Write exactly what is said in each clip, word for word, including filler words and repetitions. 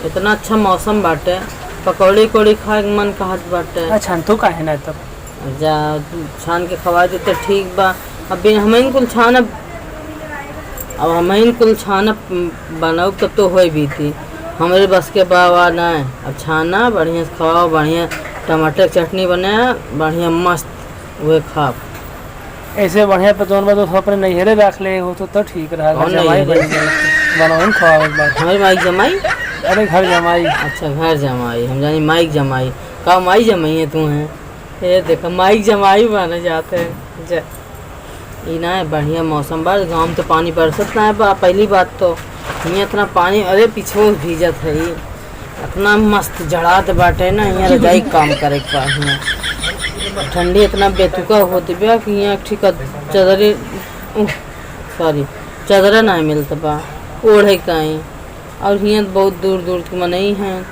इतना अच्छा मौसम बाटे, पकौड़ी उकौड़ी खाए के मन कहत बाटे। अच्छा, तू काहे ना तब? जा, छान के खवा दे तो ठीक बा। अब बिन हमइन कुल छानब, अब हमइन कुल छानब, बनाउब तब तो होई बीती। हमरे बस के बा वा ना। अब छाना बढ़िया से खवाओ, बढ़िया टमाटर के चटनी बने, बढ़िया मस्त उहे खाब। ऐसे बढ़िया पे जौन बा, तो अपने नैहरे रख ले हो, तो, तो ठीक रहा, घर कौन जमाई नैहरे? बन गए। बनवाइन खवावे के बाद। हमारे माई के जमाई? अरे, घर जमाई। अच्छा, घर जमाई, हम जानी माई के जमाई। का माई जमाई है तू हैं? ये देखो, माई के जमाई बने जाते हैं। जा। ई ना है, बढ़िया मौसम बा, गाँव में तो पानी बरसत ना है बा, पहली बात तो। हियाँ इतना पानी, अरे, पीछे भीजत है ई। इतना मस्त जड़ात बाटे ना, हियाँ रजाई काम करे के बा हियाँ। ठंडी इतना बेतुका होत बा कि हियाँ ठीक चदरे, उह, sorry, चदरा ना मिलत बा ओढ़े काई। और हियाँ बहुत दूर दूर के मनई हैं,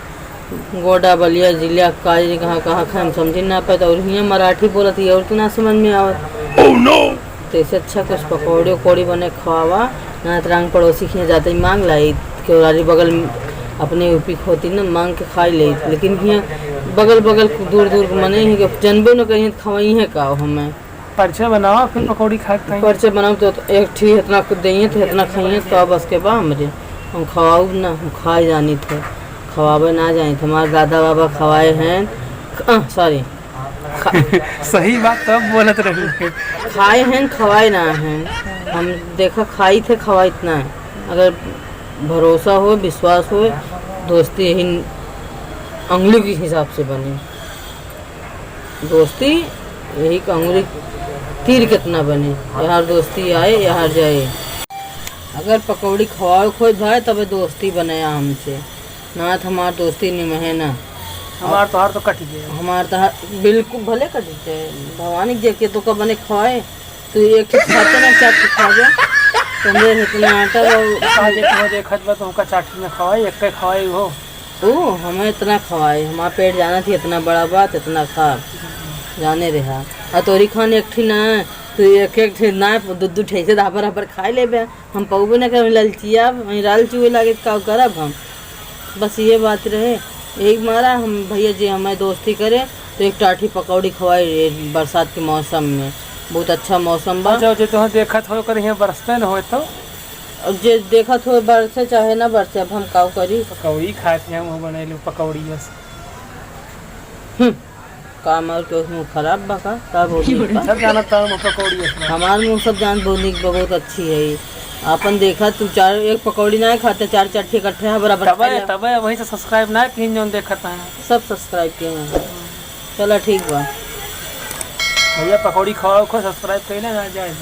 गोंडा, बलिया जिला, का जाने कहाँ कहाँ के, हम समझी ना पाए। और हियाँ मराठी बोलत ही और तो ना समझ में आवत। Oh no! तो इससे अच्छा कुछ पकौड़ी उकौड़ी बने खवावा, ना तो रंग पड़ोसी के हियाँ जाते ही मांग लाई, केवरारी बगल में अपने यूपी खोती न मांग के खाई ले। लेकिन हियाँ बगल बगल दूर दूर के मने ही जनबे न करिए तो खवाई है का हमें। परिचय बनावा, फिर पकौड़ी खाए के ताई। परिचय बनाओ तो एक ठी इतना कुछ देइए तो इतना खाइए तो बस के बा हमरे। हम खवाऊ ना, हम खाए जानी थे, खवावे ना जानी थे। हमारे दादा बाबा खवाए हैं, ख-, अ, sorry, खा- सही बात तब बोलत रही। खाए हैं, खवाए ना हैं। हम देखा खाई थे, खवाई इतना है। अगर भरोसा हो, विश्वास हो, दोस्ती यही अंगुली के हिसाब से बनी। दोस्ती यही अंगुली तीर कितना बने, यार दोस्ती आए, यार जाए। अगर पकौड़ी खवाओ खोई भाई, तबे दोस्ती बने हमसे, ना तो हमार दोस्ती निमहे ना। हमार तोहार तो कट गया। हमार तोहार बिल्कुल भले कट जाए, भवानी जी के तो कब बने खवाए, तू एक ठो खाते ना, चार ठो खा जा। तुमरे इतना आटा बा, आज एक बजे खत बा, तुमका चार ठो ना खवाए, एक के खवाए हो। ओ, हमें इतना खवाए, हमारा पेट जाना थी, इतना बड़ा बात, इतना खा, जाने रहा। आ तोरी खान एक ठी ना, तू एक एक ठी ना, दू दू ठी से हबर हबर खाए लेबे। हम पौबे ना करब, ललचिया, वहीं लालची हुए लागे, का करब हम? बस ये बात रहे। एक मारा हम भैया जी हमें दोस्ती करे, तो एक टाठी पकौड़ी खवाई, ये बरसात के मौसम में, बहुत अच्छा मौसम बा। अच्छा, जे तुहाँ देखत हो, कर यहाँ बरसते न होए तो? अब जे देखत हो, बरसे चाहे ना बरसे, अब हम काऊ करी? पकौड़ी खात हैं, मुँह बनैलू पकौड़ी बस। हम्म, काम और केहू मुँह खराब बा का? का भौजी बा? सब जानत तार मुँह पकौड़ी बस। हमार मुँह सब जान बहुत नीक बा, बहुत अच्छी है। आपन देखा, तू चार, एक पकौड़ी ना खाते, चार चार ठे इकट्ठे है, बराबर तबे, खाए ला। तबे वहीं से subscribe ना किहिन जौन देखत हैं। सब subscribe किहे हैं। चला ठीक बा। भैया पकौड़ी खवाओ खो, subscribe कइले ना जाए।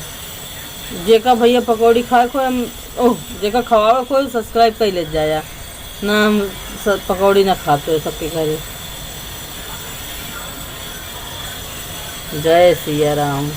जेका भैया पकौड़ी खाए खो, हम, ओह, जेका खवाओ खो, subscribe कइले जाया। ना हम स-, पकौड़ी ना खाते सबके घरे। जय सिया राम।